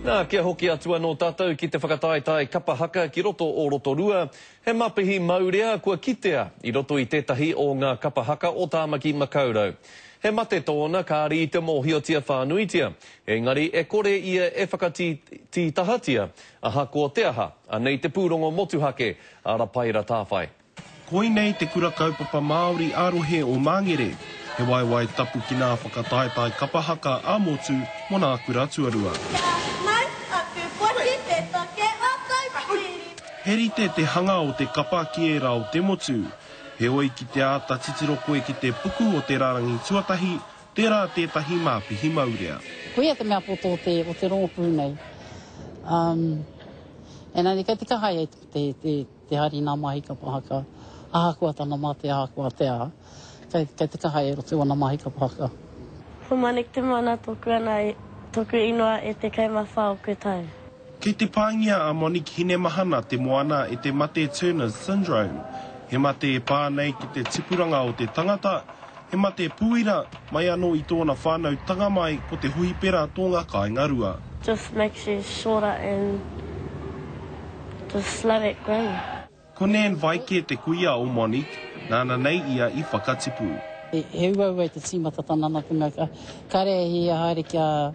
Nā, kia hoki atu anō tātou ki te whakataetae kapa haka ki roto o Rotorua, he mapihi maurea kua kitea i roto i tētahi o ngā kapa haka o Tāmaki Makaurau. He mate tōna kāri i te mōhiotia whānuitia, engari e kore ia e whakatītahatia ahakoa te aha, anei te pūrongo motuhake a Rapaira Tāwhai. Koinei te Kura Kaupapa Māori ā-rohe o Māngere, he waewae tapu ki nā whakataetae kapa haka ā-motu mō nā kura tuarua. Kia mau aku poti te take o Taupiri. He rite te hanga o te kapa ki ērā o te motu. Heoi ki te āta titiro koe ki te puku o te rārangi tuatahi, tērā tētahi māpihi maurea. Koia te mea poto o te, o te rōpū nei. Um, engari kei te kaha ia te, te, Te hari nā mahi kapa haka, ahakoa tana mate, ahakoa te aha, kei, kei te kaha e roto ana mahi kapa haka. Ko Manik Te Moana toku ana toku inoa e 14 oku tau. Kei te pāngia a Monique Hinemahana Te Moana e te mate Turner's Syndrome. He mate e pā nei ki te tipuranga o te tangata, he mate pūira, mai anō i tōna whānautanga mai ko te hohipera tō ngā kāinga rua. Just makes you shorter and just slow at growing. Ko Nan Vaike te kuia o Monique, nāna nei ia i whakatipu. He uaua i te tīmatatanga nā te mea kare e hia haere kia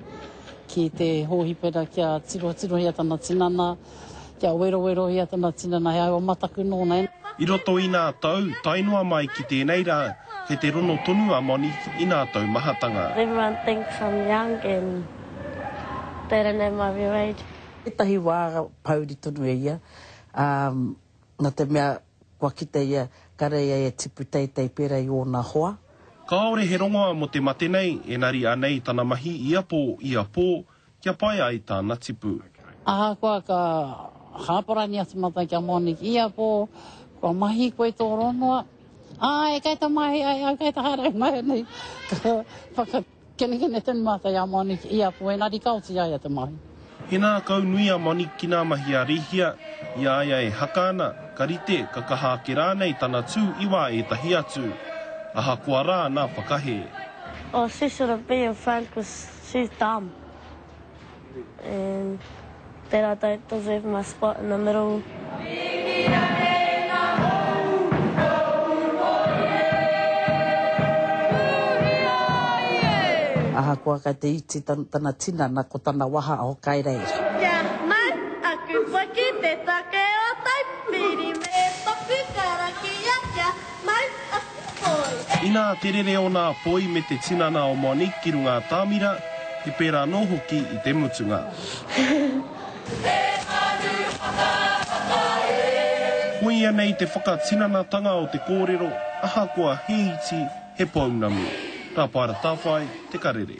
ki te hōhipera kia tirotirohia tana tinana, kia werowerohia tana tinana, he aua mataku nōna. I roto i nā tau, tae noa mai ki tēnei rā, kei te rono tonu a Monique i nā taumahatanga. Everyone thinks I'm young and they don't know my real age. Ētahi wā pouri tonu e ia, ā, nā te mea kua kite ia kare ia e tipu teitei pērā i ōna hoa. Kāore he rongoa mō te mate nei, engari anei tana mahi ia pō, ia pō, kia pai ai tāna tipu. Ahakoa ka hāparani atu mātou ki a Monique ia pō, kua mahi koe tō rongoa, āe kei te mahi ai au, kei te haere mai nei, ka whakakenekene tonu mātou i a Monique ia pō, engari ka oti i a ia te mahi. He ngākau nui a Monique ki nā mahi a Rehia, i a ia e haka ana, ka rite, ka kaha ake rānei tana tū i wā ētahi atu. Ahakoa rā nā whakahē. Oh she shouldn't be in front cause She's dumb and that I don't deserve my spot in the middle. Ahakoa kei te iti tana tinana, ko tana waha o kai reira. Kia mau aku paki te take o Taipiri me toku karakia kia mau aku poi. Inā te rere o nā poi me te tinana o Monique ki runga atamira, he pērā anō hoki i te mutunga. Koia nei te whakatinanatanga o te kōrero, ahakoa he iti, he pounamu. Rāpaera Tāwhai, Te Karere.